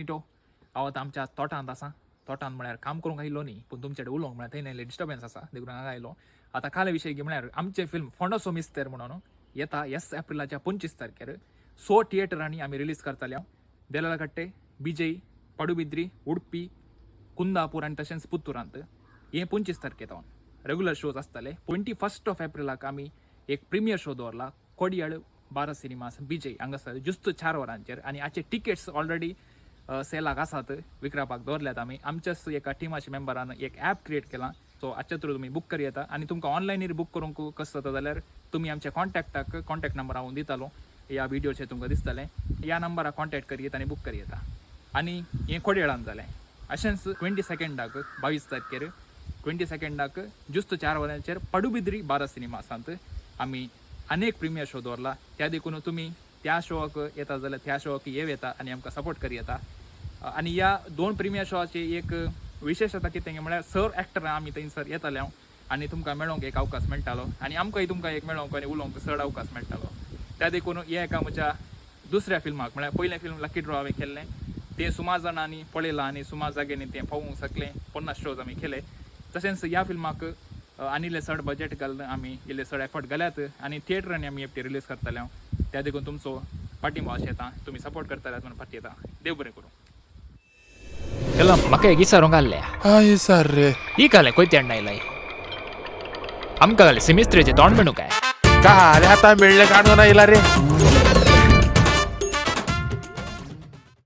मॅग्निटो. हांव आतां आमच्या तोटांत आसा. तोटांत म्हळ्यार काम करूंक आयलो न्ही, पूण तुमचे कडेन उलोवंक म्हळ्यार थंय नायले डिस्टर्बन्स आसा देखून हांगा आयलो. आतां काले विशय की म्हळ्यार आमचें फिल्म फोंडोसो मिस्तेर म्हणून येता येस एप्रिलाच्या 25 तारखेर. 6 थिएटरांनी आमी रिलीज करतले हांव: देलालकट्टे, बिजय, पडुबिद्री, उडपी, कुंदापूर आनी तशेंच पुत्तुरांत. हे 25 तारखे सावन रेगुलर शोज आसतले. 21 ऑफ एप्रिलाक आमी एक प्रिमियर शो दवरला कोडियाळ भारत सिनेमास बिजय हांगासर जुस्त 4 वरांचेर. आनी हाचे टिकेट्स ऑलरेडी सेलाक आसात, विकरापाक दवरल्यात आमी. आमच्याच एका टिमाच्या मेंबरान एक ॲप क्रिएट केलां. सो हाच्या थ्रू तुमी बूक करी येता. आनी तुमकां ऑनलायनीर बूक करूंक कसो जाता जाल्यार तुमी आमच्या कॉन्टॅक्टाक, कॉन्टॅक्ट नंबर हांव दितालो, ह्या व्हिडियोचेर तुमकां दिसतलें, ह्या नंबराक कॉन्टॅक्ट करी आनी बूक करी येता. आनी हें कोडयेळान जालें. अशेंच 22डाक, 22 तारखेर, 22डाक जुस्त 4 वरांचेर पडुबिद्री भारत सिनेमासांत आमी अनेक प्रिमियर शो दवरला. त्या देखून तुमी त्या शोवाक येता जाल्यार त्या शोवाक येव येता आनी आमकां सपोर्ट करी येता. आनी ह्या दोन प्रिमियर शोवाची एक विशेशता कितें म्हळ्यार सर एक्टरां आमी थंयसर येताले हांव आनी तुमकां मेळोंक एक अवकाश मेळटालो आनी आमकांय तुमकां एक मेळोंक आनी उलोवंक चड अवकाश मेळटालो. त्या देखून हे एका म्हज्या दुसऱ्या फिल्माक, म्हळ्यार पयलें फिल्म लकी ड्रॉ हांवें केल्लें, तें सुमार जाणांनी पळयलां आनी सुमार जाग्यांनी तें पळोवंक शकलें. 50 शोज आमी केले. तशेंच ह्या फिल्माक आनी इल्लें चड बजट घालून आमी इल्ले चड एफर्ट घाल्यात आनी थिएटरांनी आमी एकटी रिलीज करतले हांव. त्या देखून तुमचो पाठिंबो अशें येता, तुमी सपोर्ट करतले म्हणून फाटी येता. देव बरें करूं. म्हाका एक विचारूंक आसलें. हाय सर रे. ही कालें कोयते अण्णा आयलाय आमकां घालें सिमिस्त्रेचें तोंड मेणू काय? का आता मिळले काढून येला रे.